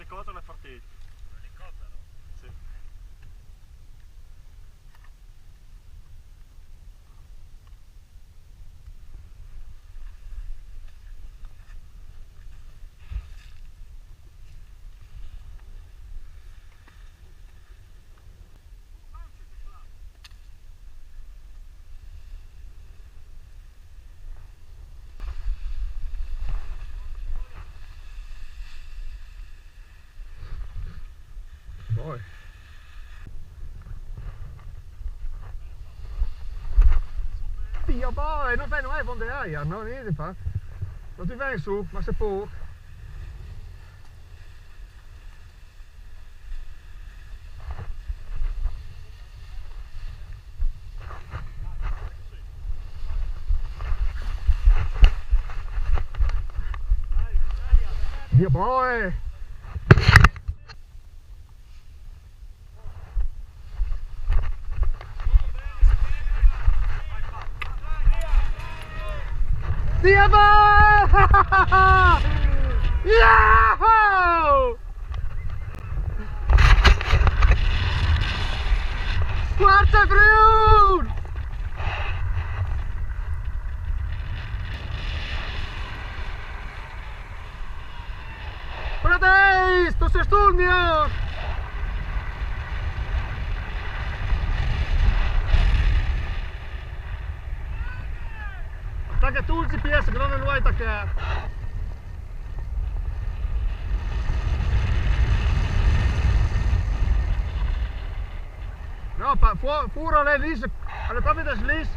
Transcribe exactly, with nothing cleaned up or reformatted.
L'elicottero è partito. L'elicottero? Sì. Boy. Dio boy, non fai, non è vonde aia, no, niente fa. Non ti viene su, ma se può. Dio boy! Dio boy! Yahoo! Forza Friul! Pradeis, tu sês tu il miglior! Attacca tu il G P S che non lo vuoi attaccare. No, pa, fu, fura lì, lì, alle proprie da lì.